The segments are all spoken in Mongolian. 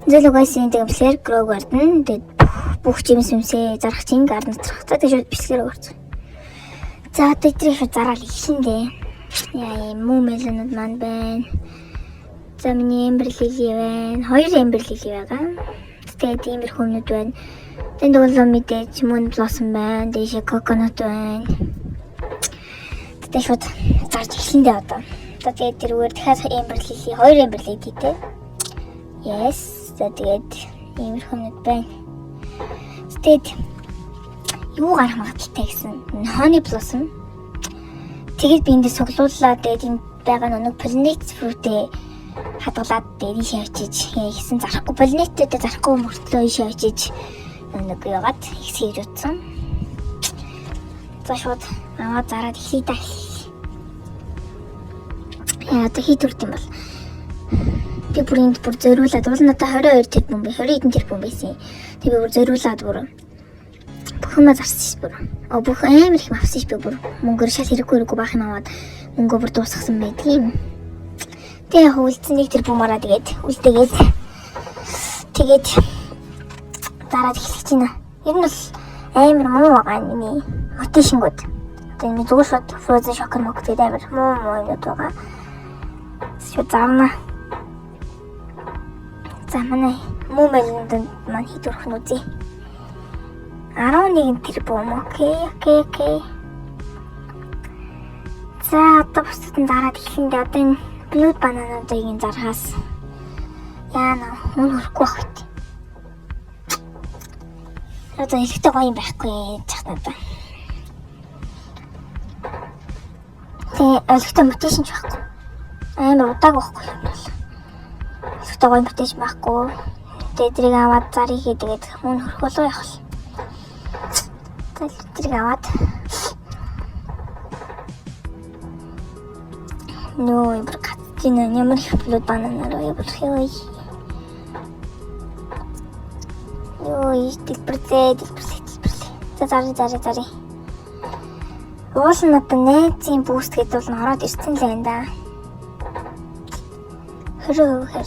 Зэлүү guys, энэ тэмцлэр Grow Garden тэгээд бүх жимс юмсээ зарах чинь garden зарах. За, тэгээд шууд бичлэгээр орсон. За, одоо эдрийг шууд зараал эхлэн дээ. Яа, юм муу мелонууд маань байна. За, миний Ember Lily байна. Хоёр Ember Lily байгаа. Тэгээд иймэрхүү юмнууд байна. Тэнд бол мэдээж Moon Blossom байна. Дээшээ Coconut байна. Тэгээд шууд зарж эхлэн дээ одоо. За, тэгээд тэрүүгээр дахиад Ember Lily, хоёр Ember Lily те. Yes. За, тэгээд иймэрхүү юмнууд байна. Тэгээд юу гарах магадaltaй гэсэн. Honey Blossom. Тэгээд би энд суглууллаа. Тэгээд энд байгаа нэг pollinate fruit-ээ хадгалаад тэгээд ийшээ очиж хийсэн, зарахгүй pollinate-тэй зарахгүй мөртлөө ийшээ очиж нэг яагаад ихс хийж утсан. За, шууд аваад зараад эхлэе да. Яа, одоо хий төрд юм бол би бүр энд бүр зориулаад уул надад 22 тэрбум бай, 20 хэдэн тэрбум байсан. Тэг би бүр зориулаад бүр бүх юмаа зарсан ш бүр. О, бүх амар их авсан ш, би бүр мөнгөөр шал хэрэггүй хэрэггүй баах юм аваад мөнгөө бүр дуусгасан байдгийн. Тэг яг үлдсэн 1 тэрбумаараа тэгээд үлдээгээд тэгээд зараад эхлэх чинь. Ер нь бол амар муу байгаа миний mutation гүүд. Одоо энэ зүгээр шууд frozen shocker мок, тэгээд амар муу муу юмуд байгаа. Шууд зарна. За, манай муу melon д маань хэд өрөх нь үзье. 11 тэрбум. Okay. За, одоо бусдад нь зараад эхлэндээ одоо энэ blood banana-ыг энэ зархаас яана үн хөрөхгүй байх үү. Одоо хэрэгтэй гоё юм байхгүй чах надаа. Тэгээ олигтой mutation ч байхгүй. Амар удааг байхгүй юм бол. Олигтой гоё mutation байхгүй. Тэгээ тэрийг аваад зарыг хийгээд мөн хөрөх болов явах. За, тэрийг аваад нөө бүр гацж байна. Ямар их blood banana руу явах ёо. Йоо, дэлбэрлээ, дэлбэрлээ, дэлбэрлээ. За, зарыг зарыг зарыг. Уул нь одоо найзын boost гэдэг бол нь ороод ирсэн л байна да. 20% хэр.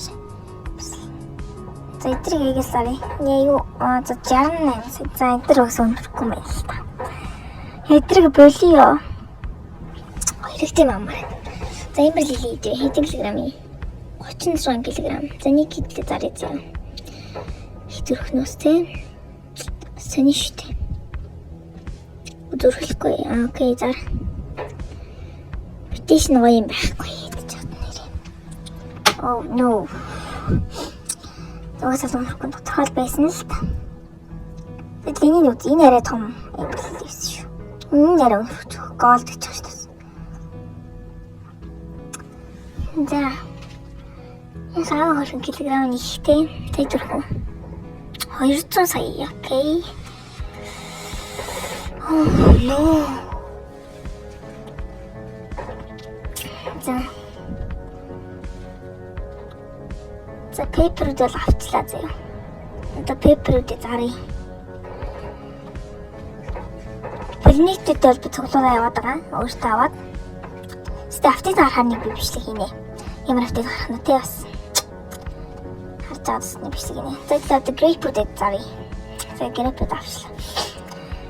За, эдрийг эгээс зарыг. Нэ юу? Аа, за, 68 сая. За, эдэр бас өнөрөхгүй юм байна л та. Эдрийг болио. Хэрэгтэй юм амар. За, Ember Lily идэ хэдэн килограмм юм? 36 кг. За, нэг хэдлээ зарыг заа. Хэт өрхнөөс те. Сони шүү дээ. Зүрхлэхгүй. Аа, okay, зар. Mutation гоё юм байхгүй гэж чадна нэрээ. Oh no. Угаасаа өнөрөхгүй тодорхой байсан л та. Тэгэл энийг үз. Энэ арай том Ember Lily байсан шүү. Энэ арай өнөрөж gold гэж байгаа шүү дээ. За. Энэ сая хөрөн килограмм ихтэй. Тэг төрхөө. 200 сая. Okay. Oh no. За. За, pepper үүд бол авчлаа заяа. Одоо pepper үүдээ заръя. Pollinate-д бол би цуглуулаа яваад байгаа. Өөртөө аваад. Гэтэ update гарахаар нэг би бичлэг хийнэ. Ямар update гарах нь те бас. Харж байгаа бас нэг бичлэг хийнэ. За, тэгэхээр одоо grapefruit-д заръя. За, grapefruit авчлаа.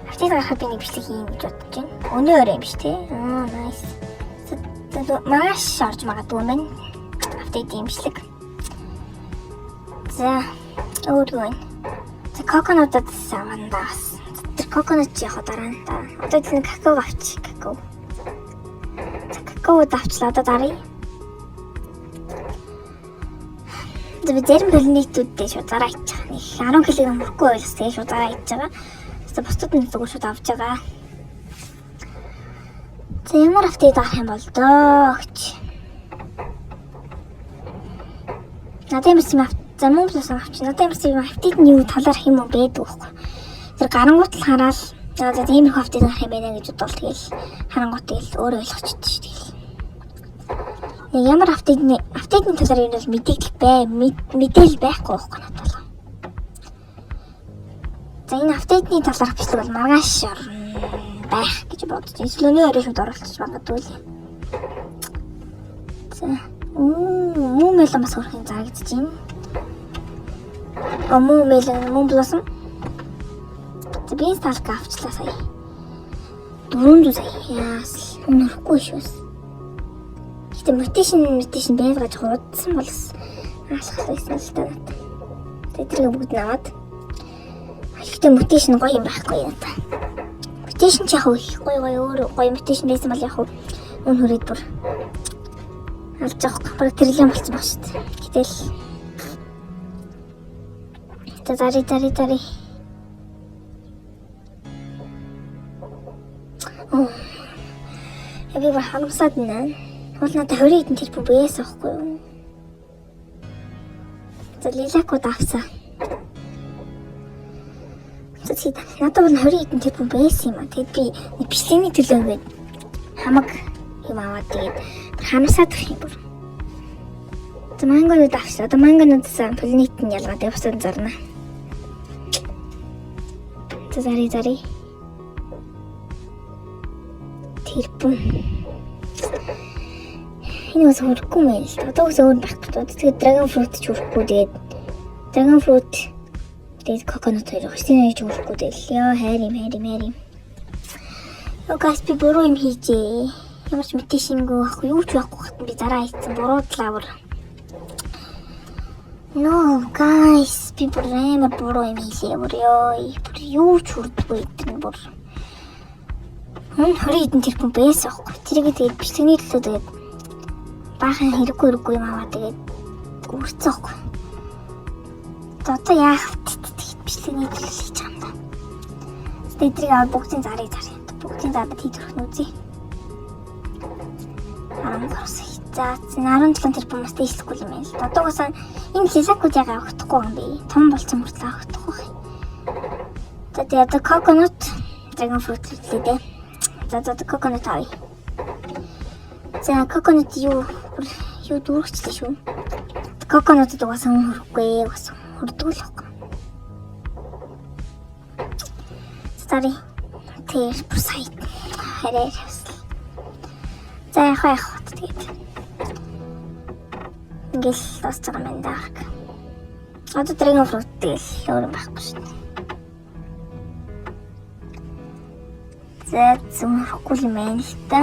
Update гарахаар би нэг бичлэг хийнэ гэж бодож байна. Өнөө өрөө юм биш те. Аа, nice. Маргааш орж магадгүй юм байна. Update юм бичлэг. За, өөр юу вэ? За, coconut-д аван да бас. Тэр coconut чи яг дараа нь дараа. Одоо тэр какао авчих, какао. За, какао авчлаа, одоо даръя. За, би зарим pollinate-үүдээ шууд зараа идчих. Нэг 10 кг хүрэхгүй байлаас тэгээ шууд зараа идэж байгаа. За, бусдад нь зүгээр шууд авч байгаа. За, ямар update гарах юм бол доо гэж. Надад юм юм. За, мөн плюс авч. Надад юм юм update нь юу талаарх юм уу байдаг байхгүй. Тэр гарангуут л хараал за за тиймэрхүү update гарах юм байна гэж бодвол тэгэл харангуут тэгэл өөрөө ойлгочтой шүү дээ. Яг ямар update ны update ны талаар юм бол мэдээлэл бай мэдээлэл байхгүй байхгүй надад бол. За, энэ update ны талаарх бичлэг бол маргааш байх гэж бодож байна. Эсвэл өнөө орой шууд оруулчих магадгүй л. За, муу мэлэн бас хөрхийн зарагдаж байна. Moon melon, moon blossom. За, beanstalk авчлаа сая. 400 сая. Яас үн өрөхгүй шүү. Гэтэ mutation байлгаж хурдсан бол бас алхах байсан л та надад. Тэгээ тэрийг бүгд нь аваад. Гэхдээ mutation гоё юм байхгүй надад. Mutation ч яг их гоё гоё өөр гоё mutation байсан бол яг үн хүрээд бүр алж авах бараг триллион болчихсон баг шүү дээ. Гэтэл за, зари зари зари. Оо. Би бүр харамсаад байна. Бол надад 20 хэдэн тэрбум байсан байхгүй юу? За, lilac ууд авсан. За, чи надад бол 20 хэдэн тэрбум байсан юм а. Тэгэд би нэг бичлэгний төлөө ингээд хамаг юм аваад тэгээд харамсаад байх юм бүр. За, мангонууд авсан. Одоо мангонуудаас pollinate нь ялгаад явсан зарна. За, зари зари. Тэрбум. Энэ бас хөрөхгүй юм л да. Одоо бас өөр байхгүй. Тэгээд dragon fruit ч хөрөхгүй. Тэгээд dragon fruit, тэгээд coconut хоёр байгаа. Тийм ч хөрөхгүй тэгэл. Йоо, хайр юм, хайр юм, хайр юм. Йоо, guys, би буруу юм хийжээ. Ямар ч mutation гүй байхгүй, юу ч байхгүй хатан би зараа хийцэн буруудлаа бүр. No, guys, би бүр амар буруу юм хийлээ бүр, ёо. Бүр юу ч хүрдэггүй эдгээр нь бүр. Үн 20 хэдэн тэрбум байсан байхгүй. Тэрийг тэгээд бичлэгний төлөө тэгээд баахан хэрэггүй хэрэггүй юм аваад тэгээд үрцэн байхгүй. За, одоо яах вэ? Тэгээд бичлэгний төлөө хийж байгаа юм да. Тэгээд эдрийг аваад бүгдийн зарыг зарыг. Бүгдийн зарыг хийж өрөх нь үзье. 13 сая. За, 17 тэрбум бас дээшлэхгүй юм байна л да. Одоогоос энэ lilac ууд яг авахдахгүй юм бэ? Том болсон мөртлөө авахдахгүй байх. За, тэгээд одоо coconut, dragon fruit лээ дээ. За за, coconut авъя. За, coconut юу юу дүүрэгчлээ шүү. Coconut д угаасаа хүн хөрөхгүй, угаасаа хөрдөг л байхгүй. Sorry. Тэр бүр сая хараа. За, яг яг тэгээд ингээл дуусч байгаа юм байна даа. Одоо dragon fruit тэгэл өөр юм байхгүй шүү дээ. За, зүмхэхгүй юм байна л та.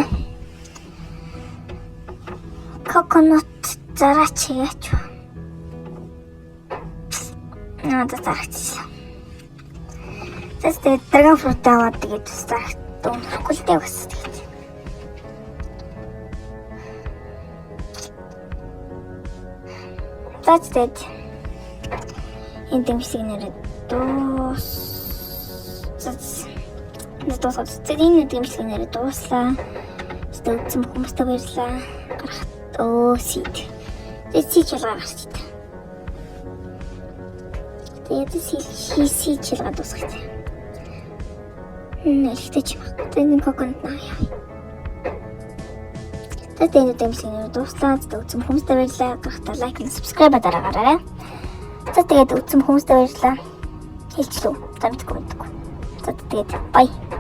Coconut зараач яач. Аа, за, зарагчсан. За, тэгээд dragon fruit аваад тэгээд бас зарагт өнөрөхгүй л дээ бас тэгээд. За, тэгээд энэ дэмжлэг нэрээ дуус. За, дуусаад. Тэгээд энэ дэмжлэг нэрээ дууслаа. Тэгээд үзсэн бүх хүмүүстээ баярлалаа. Гарахт өө seed. Тэгээд seed чалгаа гарч ирсэн. Тэгээд seed чалгаа дуусгах. Эрэхтэй ч юм байна. Тэгээд энэ coconut наа яа. Тэгээд энэ дэмжлэг нэрээ дууслаа. Тэгээд үзсэн хүмүүстээ баярлалаа. Гарахтаа like, subscribe дараагаарай. За, тэгээд үзсэн хүмүүстээ баярлалаа. Хэлчлүү. За, мэдгүй мэдгүй. За, тэгээд bye.